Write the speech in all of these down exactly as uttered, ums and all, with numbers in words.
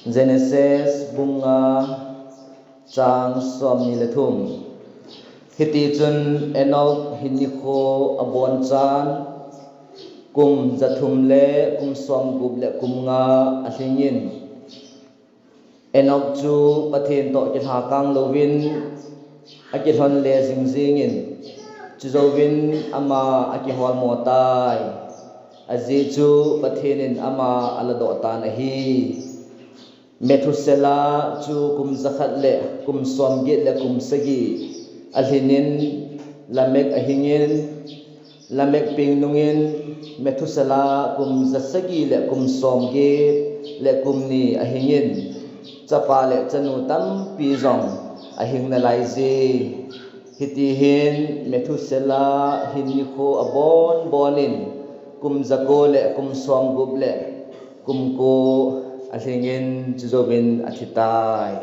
Genesis bung nga chang somni le thum. Hiti chun Enoch hin nikho abonchan kum jathum le kum somgup le kum nga alhingin, Enoch chu Pathen toh kilhakang louvin akilhon le jingjingin, chujouvin ama akiholmo tai. Ajeh chu Pathen in ama aladoh tan ahi. Methuselah chu kum jakhat le kum somget le kum sagi alhinin, Lamech ahingin, Lamech peng nungin Methuselah kum jasagi le kum somget le kum ni ahingin, chapa le chanu tampi jong ahing nalaije. Hitihin Methuselah hin nikho abonbonin kum jako le kum somgup le kum ko alhingin, chujouvin athitai.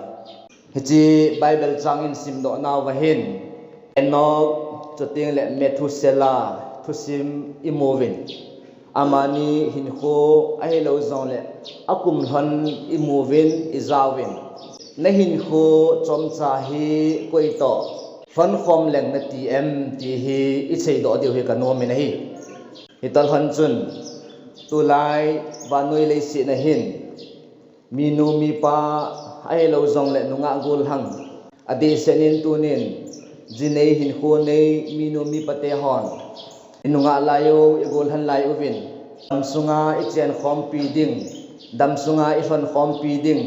Hiche Bible chang isimdoh nauva hin Enoch chuteng le Methuselah thusim imuvin, amani hinkho ahilou jongle akum lhon imuvin, ijauvin, nahinkho chomcha hi koi toh lhonkhom leng nati em ti hi iseidoh diu hi kanomin ahi. Hitoh lhon chun, tulai vannoi leiset a hin minu mipa ahilou jongle nungah gollhang, adehset in tunin jinei hinkho nei minu mipa tehon, inungah lai u, igollhan lai uvin, damsunga ichenkhompi ding, damsunga ilhonkhompi ding,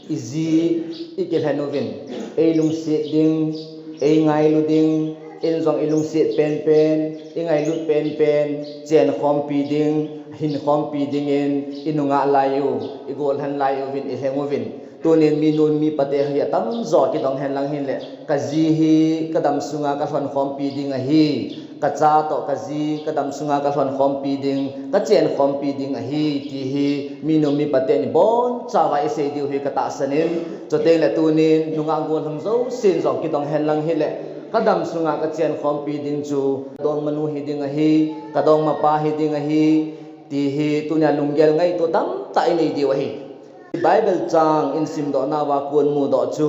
iji ikilhen uvin, eilungset ding, eingailu ding, in jong ilungset penpen, ingailut penpen, chenkhompi ding, hinkhompi dingin, inungah lai u, igollhan lai uvin, ilheng uvin. Tunin minu mipate hi atamjo kidong henlang hinle, kaji hi kadamsunga kalhonkhompi ding ahi, kacha toh kaji kadamsunga kalhonkhompi ding, kachenkhompi ding ahi, ti hi minu mipate ni bonchauva isei diu hi katahsan in, chuteng le tunin nungah gollhang jousen jong kidong henlang hile, kadamsunga kachenkhompi ding chu kadongmanu hiding ahi, kadongmapa hiding ahi, ti hi tunia lunggel ngaito tamtah inei diu ahi. Bible chang isimdoh nauva kon mudoh chu,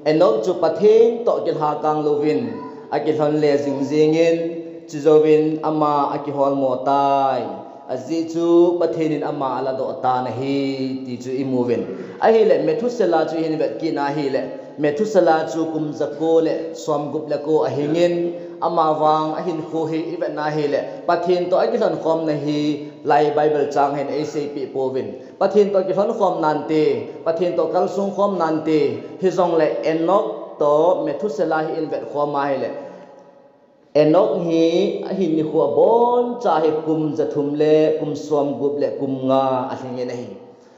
Enoch chu Pathen toh kilhakang louvin akilhon le jingjingin, chujouvin ama akiholmo tai. Ajeh chu Pathen in ama aladoh tan ahi, ti chu imuvin. Ahile Methuselah chu ihin vetkit na hile, Methuselah chu kum jako le somgup le ko ahingin, amavang ahinkho hi ivetna hile, Pathen toh akilhonkhomna hi lai Bible chang hin eiseipeh pouvin. Pathen toh kilhonkhom nante, Pathen toh kalsongkhom nante, hijongle Enoch toh Methuselah hi ihin vetkhom a hile, Enoch hi ahin nikho aboncha hi kum jathum le kum somgup le kum nga alhingin ahi.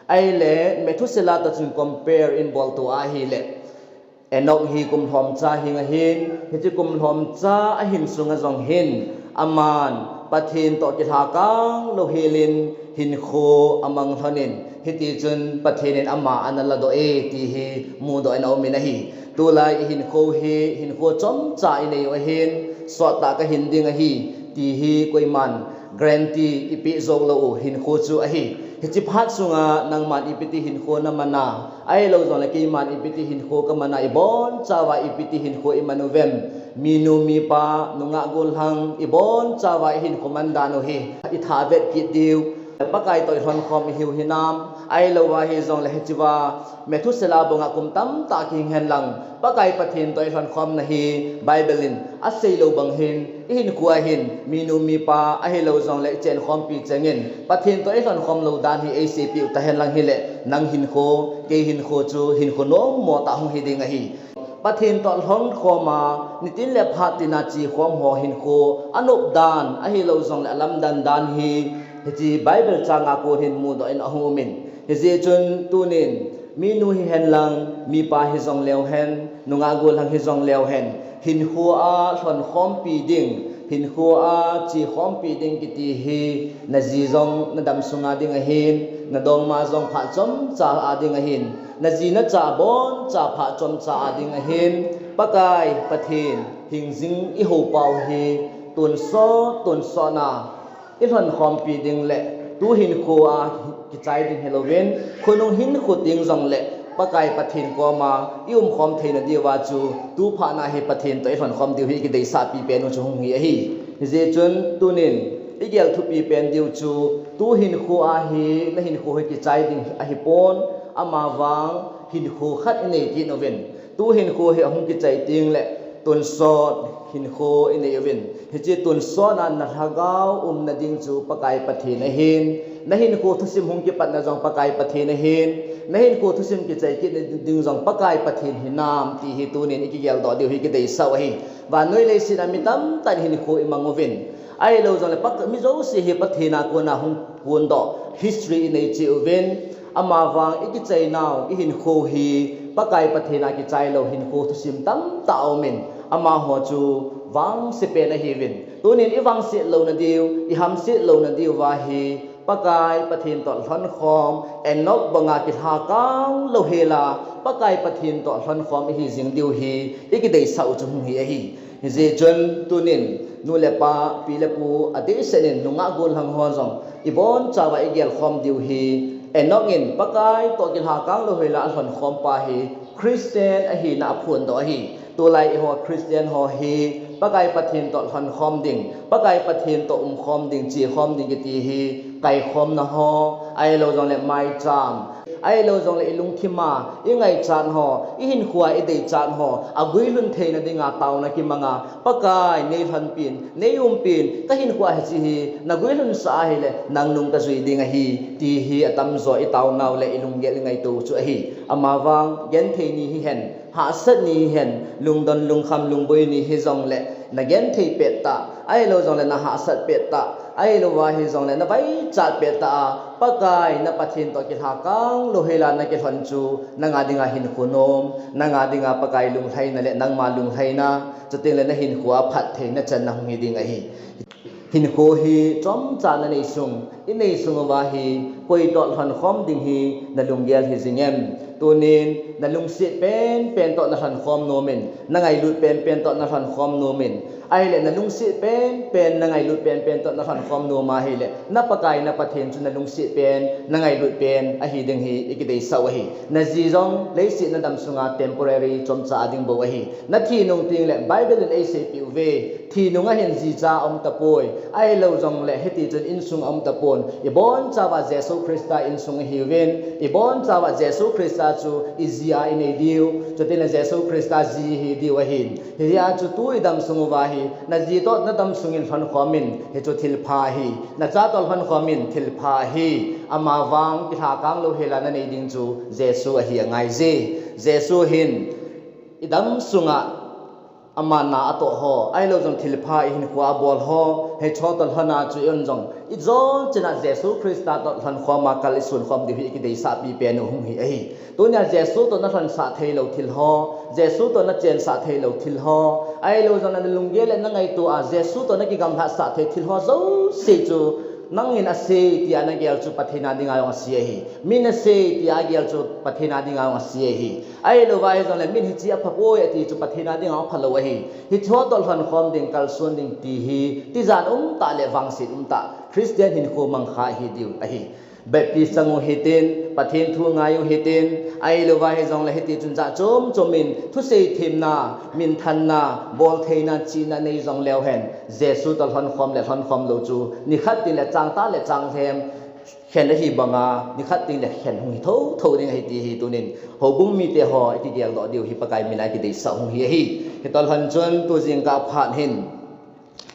Ahile Methuselah toh chun compare inbolto ahile, Enoch hi kum lhomcha hing ahin, hiche kum lhomcha ahin sunga jong hin, aman Pathen toh kilhakang louhelin hinkho amang lhonin, hitichun Pathen in ama analadoh e ti hi mudoh in aumin ahi. Tulai ihinkho hi hinkho chomcha inei u ahin, sottah kahin ding ahi, ti hi koiman guarantee ipeh jou lou u hinkho chu ahi. Hiche phat sunga nangman ipiti hinkho namana, ahilou jongle keiman ipiti hinkho kamana, ibonchauva ipiti hinkho iman uvem? Minu mipa, nungah gollhang, ibonchauva ihinkho mandan u hi itha vetkit diu. Pakai toh ilhonkhom ihiu hinam, ahilouva hijongle hichea Methuselah banga kum tamtah kihing henlang, Pakai Pathen toh ilhonkhomna hi Bible in aseilou bang hin, ihinkho a hin minu mipa ahilou jongle ichenkhompi chengin Pathen toh ilhonkhom lou dan hi eiseipeh u tahen lang hile, nang hinkho, kei hinkho chu hinkho nommo tah hung hiding ahi. Pathen toh lhonkhom a, nitin le phat tina chekhom ho hinkho anop dan ahilou jongle alamdan dan hi, hiche Bible changa kon hin mudoh in aumin. Hijeh chun tunin, minu hihen lang, mipa hijongleu hen, nungah gollhang hijongleu hen, hinkho a lhonkhompi ding, hinkho a chekhompi ding kiti hi naji jong nadam sunga ding ahin, nadongma jong phat chomcha a ding ahin, naji nacha boncha phat chomcha a ding ahin, Pakai Pathen hingjing ihou pau hi tonsot tonsot na ilhonkhompi ding le Tu hinkho a kichai ding hilouvin, khonung hinkho teng jongle Pakai Pathen koma i umkhom theina diuva chu tu phat na hi Pathen toh i lhonkhom diu hi kideisah pipen u chu hung hi ahi. Hijeh chun tunin i gel thupi pen diu chu tu hinkho a hi na hinkho hi kichai ding ahipon, amavang hinkho khat i nei kit uvin. Tu hinkho hi ahung kichai tengle tonsot hinkho i nei uvin. Hiche tonsot a na lhagao umna ding chu Pakai Pathen ahin. Na hinkho thusim hung kipatna jong Pakai Pathen ahin. Na hinkho thusim kichai kit ding jong Pakai Pathen hinam ti hi tunin i kigeldoh diu hi kideisah u ahi. Vannoi leiset a mi tamtah in hinkho i mang uvin. Ahilou jongle Pak-, mi jouse hi Pathen a kona hung phondoh history i nei cheh uvin. Amavang i kichainau, i hinkho hi Pakai Pathen a kichai lou hinkho thusim tamtah aumin, amaho chu vangse pen ahiuvin. Tunin i vangset louna diu, i hamset louna diuva hi Pakai Pathen toh lhonkhom, Enoch banga kilhakang louhela Pakai Pathen toh lhonkhom i hi jing diu hi i kideisah u chu hung hi ahi. Hijeh chun tunin nu le pa, pi le pu, adehset in nungah gollhang ho jong i bonchauva i gelkhom diu hi, Enoch in Pakai toh kilhakang louhela a lhonkhom pa hi Christian ahina aphondoh ahi. Tulai eiho Christian ho hi Pakai Pathen toh lhonkhom ding, Pakai Pathen toh umkhom ding, chekhom ding kiti hi kaikhomna ho, ahilou jongle maicham, ahilou jongle i lungthim a i ngaichat ho, i hinkho a i deichat ho aguilhun theina dinga taona kimanga, Pakai nei lhonpin, nei umpin, ka hinkho a hiche hi na guilhunsah ahile nang nung kajui ding ahi, ti hi atamjo i taonau le i lunggel i ngaito u chu ahi. Amavang genthei ni hihen, hahsat ni hihen, lungdon lungkham lungboi ni hijongle na genthei pettah, ahilou jongle na hahsat pettah, ahilouva hijongle na vaichat pettah a Pakai na Pathen toh kilhakang louhela na kilhon chu nanga dinga hinkho nom, nanga dinga Pakai lunglhaina le nangma lunglhaina, chutengle na hinkho a phattheina channa hung hi ding ahi. Hinkho hi chomcha na neisung, i neisung uva hi koi toh lhonkhom ding hi na lunggel hi jing em? Tunin na lungset penpen toh na lhonkhom nomin, na ngailut penpen toh na lhonkhom nomin, ahile na lungset penpen, na ngailut penpen toh na lhonkhom nom ahile na Pakai na Pathen chu na lungset pen, na ngailut pen ahi ding hi i kideisah u ahi. Na ji jong leiset na dam sunga temporary chomcha a ding bou ahi. Na thi nung tengle Bible in eiseipeh uve, thi nunga hin jicha aum tapoi, ahilou jongle hitichun insung aum tapon, i bonchauva Jesu Christa insung ahiuvin, i bonchauva Jesu Christa chu i ji a i nei diu, chutengle Jesu Christa ji hi diu ahin. Hijeh a chu tu i dam sung uva hi na ji toh na dam sungin lhonkhomin, hichu thilpha ahi. Na cha toh lhonkhomin, thilpha ahi. Amavang kilhakang louhela na nei ding chu Jesu ahi angaije. Jesu hin i dam sunga aman na atoh ho, ahilou jong thilpha i hinkho a abol ho, hicheho toh lhona chu i-on jong, i jon chena Jesu Christa toh lhonkhoma kal i sunkhom diu hi i kideisah pipen u hung hi ahi. Tunia Jesu toh na lhonsah theilou thil ho, Jesu toh na chensah theilou thil ho, ahilou jongle na lunggel le na ngaito a Jesu toh na kigamlatsah thei thil ho jouse chu, nangin asei tia na gel chu Pathen a dinga jong ase ahi. Min asei tia agel chu Pathen a dinga jong ase ahi. Ahilouva hijongle min hiche aphapoi ati chu Pathen a dinga jong aphalou ahi. Hicheho toh lhonkhom ding, kalson ding ti hi tijat umtah le vangset umtah Christian hinkho mangkha hi diu ahi. Baptist chang u hitin, Pathen thu ngai u hitin, ahilouva hijongle hitichun jat chom chomin thusei themna, minthanna, boltheina, chihna nei jongleu hen, Jesu toh lhonkhom le lhonkhom lou chu nikhat tengle changtah le changlhem khen ahi banga, nikhat tengle khen hung hi thotho ding ahi ti hi tunin houbung mite ho i kigeldoh diu hi Pakai mina i kideisah hung hi ahi. Hitoh lhon chun tu jingkah phat hin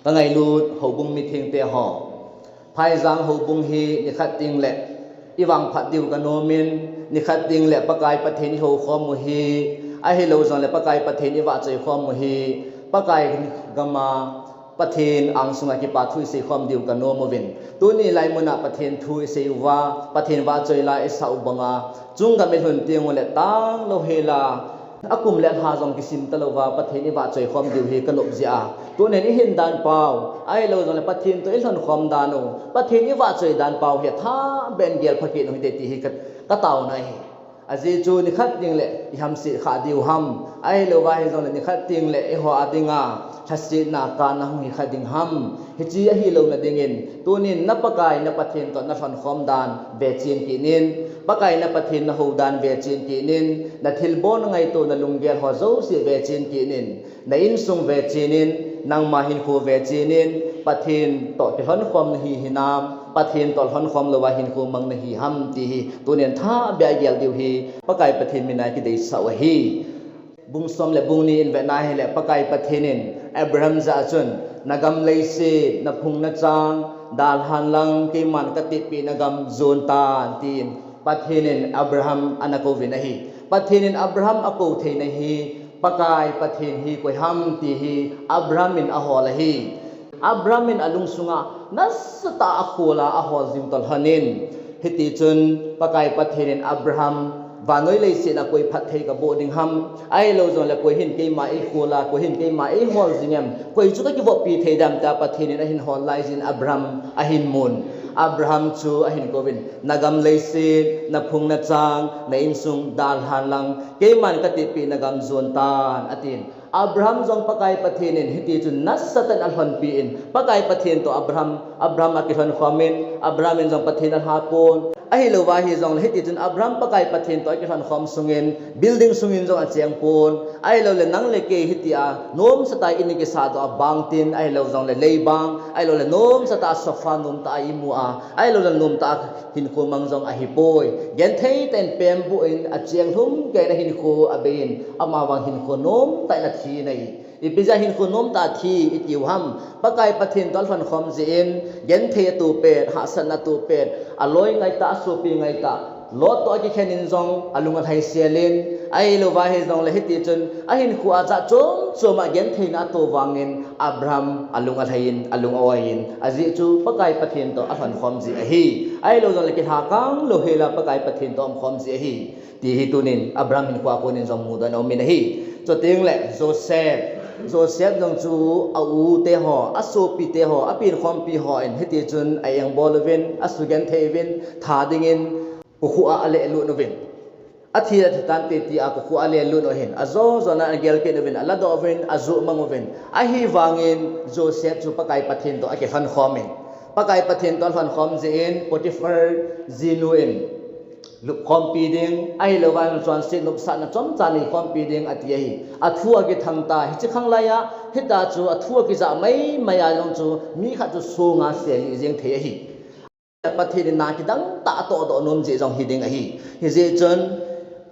ka ngailut houbung mithengte ho, Phaijang houbung hi nikhat tengle i vangphat diu kanomin, nikhat tengle Pakai Pathen i houkhom u hi, ahilou jongle Pakai Pathen i vahchoi khom u hi, Pakai gama Pathen angsunga kipa thu i seikhom diu kanom uvin. Tuni lai muna Pathen thu i sei uva, Pathen vahchoi la i sah u banga, chunggam i lhun tengule tang louhela, akum le alha jong kisim talouva Pathen i vahchoi khom diu hi kanop jeh a, tunin i hin dan pau, ahilou jongle Pathen toh i lhonkhom dan u, Pathen i vahchoi dan pau hi athah beh in gel phakit u hite ti hi ka, ka taona ahi. Ajeh chu nikhat teng le ihamset kha diu ham. Ahilouva hijongle nikhat teng le eiho a dinga lhasetna kana hung hi kha ding ham. Hiche ahi louna dingin, tunin na Pakai na Pathen toh na lhonkhom dan vechen kit in, Pakai na Pathen na hou dan vechen kit in, na thilbol na ngaito na lunggel ho jouse vechen kit in, na insung vechen in, nangma hinkho vechen in, Pathen toh kilhonkhom nahi hinam, Pathen toh lhonkhom louva hinkho mang nahi ham ti hi, tunin thabeh a gel diu hi, Pakai Pathen mina kideisah u ahi. Bung som le bung ni in vetna hile Pakai Pathen in Abraham jah a chun, na gam leiset, na phung na chang, dalhan lang, keiman katepeh na gam jon tan, tin Pathen in Abraham ana kouvin ahi. Pathen in Abraham akou theina hi, Pakai Pathen hi koi ham ti hi Abraham in ahol ahi. Abraham in alungsunga nasatah a akhol a, ahol jing toh lhonin, hiti chun Pakai Pathen in Abraham, vannoi leiset a koi phatthei kaboh ding ham, ahilou jongle koi hin keima eikhol a, koi hin keima eihol jing em, koi chu kakivoppi thei dem tia Pathen in ahin hol laijin Abraham ahin mun. Abraham chu ahin kouvin, na gam leiset, na phung na chang, na insung dalhan lang, keiman katepeh na gam jon tan, atin. Abraham jong Pakai Pathen in hiti chun nasatah in alhonpi in, Pakai Pathen toh Abraham, Abraham akilhonkhom in, Abraham in jong Pathen alhapon. Ahilouva hijongle hiti chun Abraham Pakai Pathen toh akilhonkhom sungin, building sungin jong achengpon. Ahiloule nang le kei hitia nomsatah a in ikisahdoh a bang tin, ahilou jongle leibang, ahiloule nomsatah a sofa nomtah a imu a, ahiloule nomtah a hinkho mang jong ahipoi. Genthei tah in pembuh in acheng lhum keiyin ahinkho abeiyin, amavang hinkho nomtah in athi in ahi. Ipi jeh a hinkho nomtah a thi itiu ham? Pakai Pathen toh alhonkhom jeh in, genthei atoh pet, hahsatna atoh pet, aloi ngaitah, asopi ngaitah, Lot toh akikhen in jong alung alhai sel in, ahilouva hijongle hiti chun ahinkho a jat chom chom a gentheina atoh vangin Abraham alung alhai in, alung a-oi in, ajeh chu Pakai Pathen toh alhonkhom jeh ahi. Ahilou jongle kilhakang louhel a Pakai Pathen toh aumkhom jeh ahi, ti hi tunin Abraham hinkho a konin jong mudoh in aumin ahi. Chuteng le Joseph, Joseph jong chu a-u teho, asopite ho, apenkhompi hon hiti chun a-engbol uvin, asugenthei uvin, tha dingin kokhuh a alehlut uvin, athi le atha tante tia kokhuh a alehlut u ahin, ajo jona agel kit uvin, aladoh uvin, ajoh mang uvin. Ahivangin Joseph chu Pakai Pathen toh akilhonkhom in, Pakai Pathen toh alhonkhom jeh in Potiphar jinu in lupkhompi ding, ahilouva chonset nopsahna chomcha neikhompi ding ati ahi. Athu akithang tai, hiche khanglai a, hitia chu athu akijah maimai a jong chu mi khat chu songa sel jeng thei ahi. Pathen in na kidang tah atohdoh nom jeh jong hiding ahi. Hijeh chun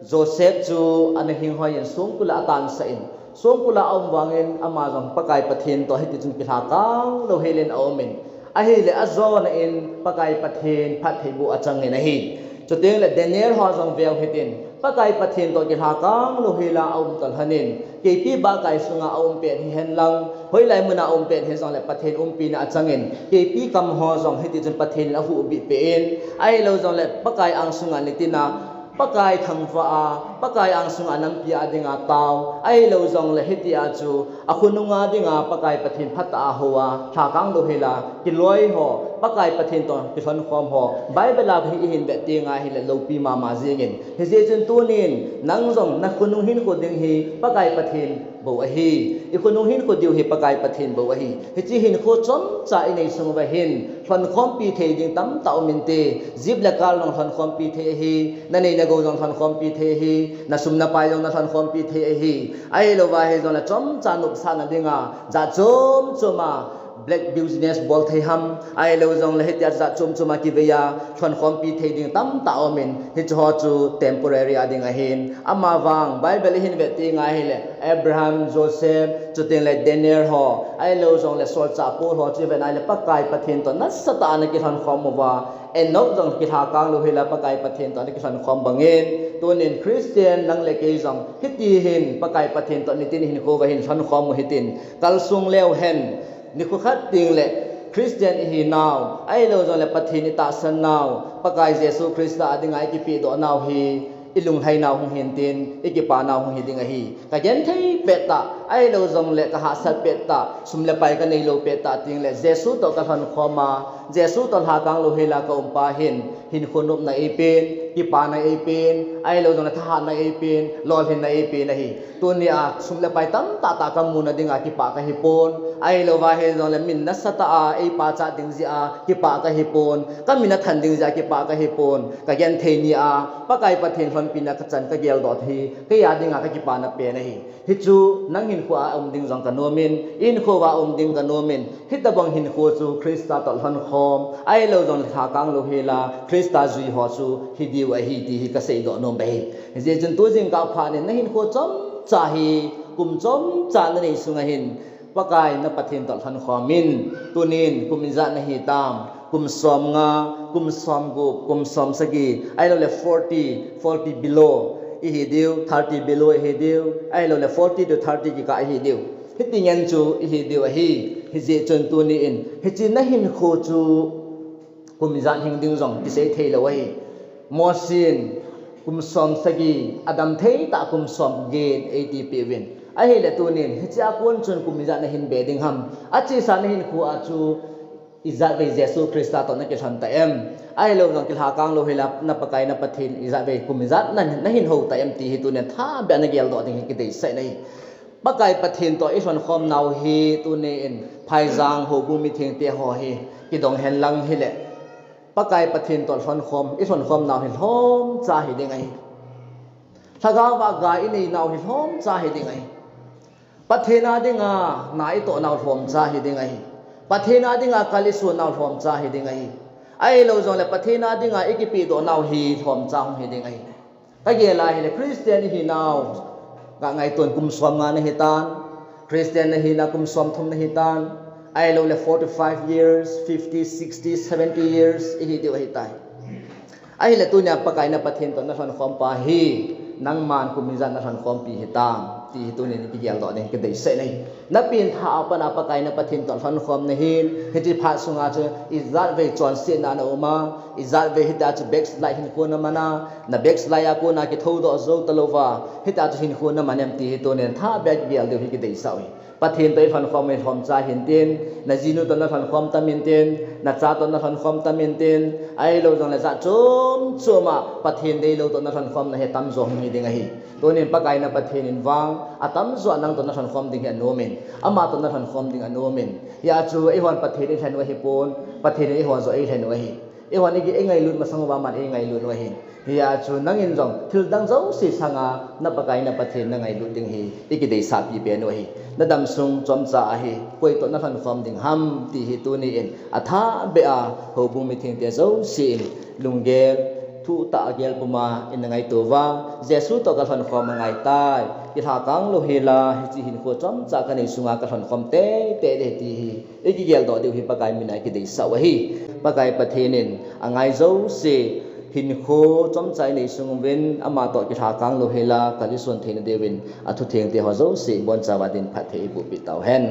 Joseph chu ana hinghoiyin songkul a atansah in, songkul a aum vangin ama jong Pakai Pathen toh hiti chun kilhakang louhel in aumin, ahile ajona in Pakai Pathen phattheiboh achangin ahi. Chuteng le Daniel ho jong veu hitin, Pakai Pathen toh kilhakang louhel a aum toh lhonin, keipi bahkai sunga aum pet hihen lang, hoilai muna aum pet hijongle Pathen umpina achangin, keipi kam ho jong hiti chun Pathen in ahuhbit peh in, ahilou jongle Pakai angsunga nitina Pakai thangvah a, Pakai angsunga nampi a dinga tao, ahilou jongle hitia chu akhonunga dinga Pakai Pathen phatah a hou a, lhakang louhel a kiloi ho, Pakai Pathen toh kilhonkhom ho, Bible a hi ihin vet tenga hile loupi mama jengin. Hijeh chun tunin nang jong nakhonung hinkho ding hi Pakai Pathen bou ahi. Ikhonung hinkho diu hi Pakai Pathen bou ahi. Hiche hinkho chomcha inei sung uva hin lhonkhompi thei ding tamtah um inte. Jeep le car jong lhonkhompi thei ahi. Nanei nagou jong lhonkhompi thei ahi. Nasum napai jong nalhonkhompi thei ahi. Ahilouva hijongle chomcha nopsahna dinga jat chom chom a black business bol thei ham, ahilou jongle hitia jat chom chom a kivei a lhonkhompi thei ding tamtah aumin, hiche ho chu temporary a ding ahin. Amavang Bible ihin vet tenga hile Abraham, Joseph, chuteng le Daniel ho, ahilou jongle solchah Paul ho chu ivet na hile Pakai Pathen toh nasatah a ana kilhonkhom uva, Enoch jong kilhakang louhel a Pakai Pathen toh ana kilhonkhom bangin, tunin Christian nang le kei jong hiti hin Pakai Pathen toh nitin hinkho uva hin lhonkhom u hitin, kalsong leu hen, nikho khat teng le Christian ihinau, ahilou jongle Pathen itahsan nau, Pakai Jesu Christa a dinga ikipehdoh nau hi, ilunglhai nau hung hintin, ikipa nau hung hiding ahi. Kagenthei pettah, ahilou jongle kahahsat pettah, sum le pai kanei lou pettah teng le Jesu toh kalhonkhom a, Jesu toh lhakang louhel a kaum pa hin, hinkho nopna eipen, Kipana eipen, ahilou jongle thahatna eipen, lolhinna eipen ahi. Tunia sum le pai tamtah tah kamu nadinga kipah kahipon, ahilouva hijongle min nasatah a eipachat ding jeh a kipah kahipon, kamin athan ding jeh a kipah kahipon, kagenthei nia Pakai Pathen lhonpina kachan kageldoh hi, keiya dinga kakipana pen ahi. Hichu nang hinkhoa um ding jong kanomin, ihinkhouva um ding kanomin, hitobang hinkho chu Christa toh lhonkhom, ahilou jongle lhakang louhela Christa jui ho chu hidiu ahi ti hi kaseidoh nom ahi. Hijeh chun tujingkah phatnin nahinkho chomcha hi, kum chomcha nanei sunga hin, Pakai na Pathen toh lhonkhom in, tunin kum ijat nahitam, kum somnga, kum somgup, kum somsagi, ahiloule forty, forty below ihidiu, thirty below ihidiu, ahiloule forty to thirty kikah ihidiu. Hiti ngen chu ihidiu ahi. Hijeh chun tuni in hiche nahinkho chu kum ijat hing ding jong kisei theilou ahi. Mosen kum somsagi, adam theitah kum somget eitipeuvin, ahile tunin hichea kon chun kum ijat nahin be ding ham? Achesa nahinkhoa chu ijatvei Jesu Christa toh nakilhon ta em? Ahilou jong kilhakang louhela na Pakai na Pathen ijatvei kum ijat nahin hou ta em ti hi tunin thabeh a nageldoh ding hi kideisah ahi. Pakai Pathen toh ilhonkhomnau hi tunin phaijang houbung mithengte ho hi kidong henlang hile, Pakai Pathen toh lhonkhom, ilhonkhomnau hi lhomcha hiding ahi. Lhagaova ga ineinau hi lhomcha hiding ahi. Pathen a dinga na itohnau lhomcha hiding ahi. Pathen a dinga kal isonnau lhomcha hiding ahi. Ahilou jongle Pathen a dinga ikipehdohnau hi lhomcha hung hiding ahi. Kagel a hile Christian ihinau, kangaito in kum somnga nahitan, Christian nahina kum somthum nahitan, ahiloule forty-five years, fifty, sixty, seventy years ihidiu ahitai. Ahile tunia Pakai na Pathen toh nalhonkhom pa hi, nangman kum ijat nalhonkhompi hitam ti hi tunin ikigeldoh ding kideisah ahi. Napengthah a pat a Pakai na Pathen toh lhonkhom nahin, hiche phat sunga chu ijatvei chonsetna nauma, ijatvei hitia chu backslide hinkho naman a, na backslide a kona kithoudoh jou talouva hitia chu hinkho naman em ti hi tunin thabeh a kigel diu hi kideisah uhi. Pathen toh ilhonkhom hi lhomcha hintin, najinu toh nalhonkhom tam intin, nacha toh nalhonkhom tam intin, ahilou jongle jat chom choma Pathen deilou toh nalhonkhomna hi atamjo hung hiding ahi. Tunin Pakai na Pathen in vang atamjo a nang toh nalhonkhom ding hi anomin, ama toh nalhonkhom ding anomin. Hia chu eihon Pathen ilhen u ahipon, Pathen in eiho joh eilhen u ahi. Eihon ingailut masang uva aman eingailut u ahi. Hia chu nangin jong thildang jouse sanga na Pakai na Pathen nangailut ding hi ikideisahpi pen u ahi. Nadamsung chomcha ahi, koi toh nalhonkhom ding ham ti hi tuni in athahbeh a houbung mithengte jousen lunggel thuhtah a gelpuma ina ngaito uva, Jesu toh kalhonkhom angaitai, kilhakang louhela hiche hinkho chomcha kanei sunga kalhonkhom teitei ding ahi ti hi ikigeldoh diu hi Pakai mina ikideisah u ahi. Pakai Pathen in angai jouse hinkho chomcha inei sung uvin ama toh kilhakang louhela kal ison theina diuvin athuthengte ho jouse ibonchauva din phatthei eibohpeh tauhen.